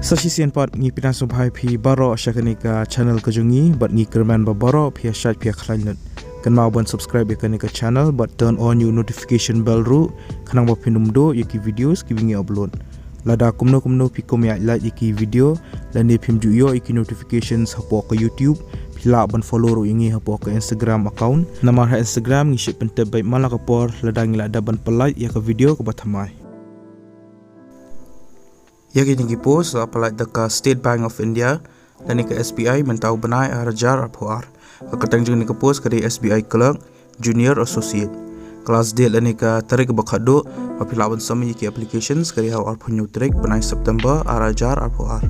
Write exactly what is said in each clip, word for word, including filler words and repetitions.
Sa shisien pat ngi pdiang sngewbha ïa phi baroh sha kane ka channel ka jong ngi, bad ngi kyrmen ba baroh phi ïa shait phi ïa khlaiñ lut. Kynmaw ban subscribe ïa kane ka channel bad turn on ïa u notification bell ruh, khnang ba phin ym duh ïa ki videos kiba ngi upload. Lada kumno kumno phi kum ïa like ïa ki video lane phim ju ïoh ïa ki notifications hapoh ka YouTube, phi lah ban follow ruh ïa ngi hapoh ka Instagram account. Namar ha Instagram ngi shait pyntip beit man la ka por lada ngi la dep ban pynlait ïa ka video kaba thymmai. Ïa kine ki post la pynlait da ka State Bank of India lane ka S B I mynta u bnai ar hajar arphew ar. Ka kyrteng jong kane ka post ka dei S B I Clerk, Junior Associate. Ka last date lane ka tarik ba khadduh ba phi lah ban submit ïa ki applications ka dei ha u arphew hynñiew tarik bnai September ar hajar arphew ar.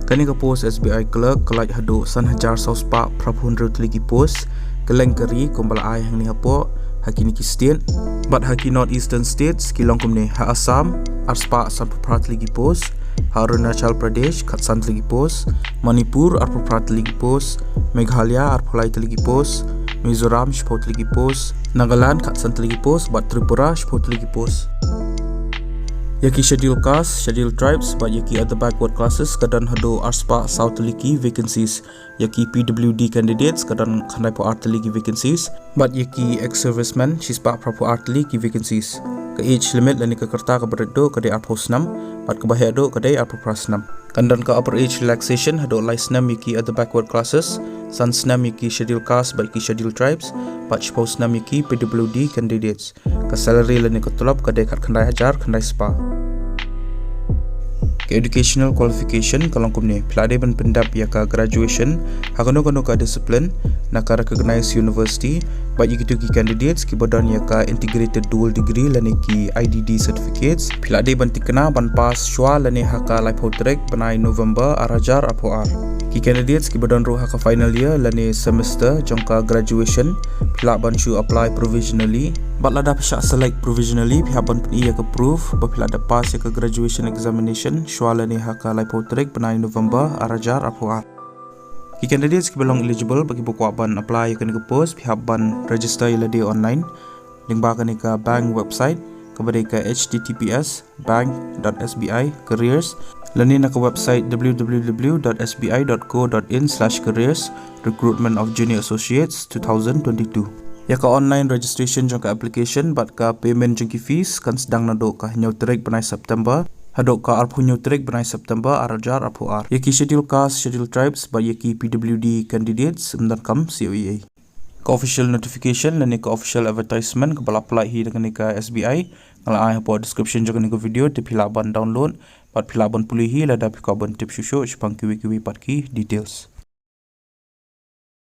Kane ka post S B I Clerk ka lait haduh san hajar saw spah phraphew hynriew tylli ki post, kylleng ka ri kumba la ai hangne hapoh, ha kine ki state. Bad ha ki North Eastern States ki long kumne: ha Assam ar spah sanphew phra tylli ki post, ha Arunachal Pradesh khatsan tylli ki post, Manipur arphew phra tylli ki post, Meghalaya arphew lai tylli ki post, Mizoram shiphew tylli ki post, Nagaland khatsan tylli ki post, bad Tripura shiphew tylli ki post. Ïa ki Scheduled Caste, Scheduled Tribes bad ïa ki Other Backward Classes ka don haduh ar spah saw tylli ki vacancies. Ïa ki P W D candidates ka don khyndaiphew ar tylli ki vacancies, bad ïa ki ex-servicemen shispah phraphew ar tylli ki vacancies. Ka age limit lane ka rta kaba rit duh ka dei arphew snem, bad kaba heh duh ka dei arphew phra snem. Kan don ka upper age relaxation haduh lai snem ïa ki Other Backward Classes, san snem ïa ki Scheduled Caste bad ki Scheduled Tribes, bad shiphew snem ïa ki P W D candidates. Ka salary lane ka tulop ka dei khatkhyndai hajar khyndai spah. Ka educational qualification ka long kumne: phi lah dei ban pyndep ïa ka graduation ha kano kano ka discipline na ka recognized university, bad ïa kito ki candidates kiba don ïa ka integrated dual degree lane ki I D D certificates, phi lah dei ban thikna ban pass shwa lane ha ka laiphew tarik bnai November ar hajar arphew ar. Ki candidates kiba don ruh ha ka final year lane semester jong ka graduation, phi lah ban shu apply provisionally. Bad lada phi shah select provisionally, phi hap ban pyni ïa ka proof ba phi la dep pass ïa ka graduation examination shwa lane ha ka laiphew tarik bnai November ar hajar arphew ar. Ki candidates kiba long eligible bad kiba kwah ban apply ïa kane ka post, phi hap ban register ïa lade online lyngba kane ka bank website kaba dei ka H T T P S bank dot S B I careers, lane na ka website W W W dot S B I dot co dot in slash careers, Recruitment of Junior Associates two thousand twenty-two. Ïa ka online registration jong ka application bad ka payment jong ki fees kan sdang naduh ka hynñiew tarik bnai September haduh ka arphew hynñiew tarik bnai September ar hajar arphew ar. Ïa ki Scheduled Caste, Scheduled Tribes bad ïa ki P W D candidates ym donkam C O E A. Ka official notification lane ka official advertisement kaba la pynlait hi da kane ka S B I nga la ai hapoh description jong kane ka video, te phi lah ban download bad phi lah ban pule hi lada phi kwah ban tip shuh shuh shaphang kiwei kiwei pat ki details.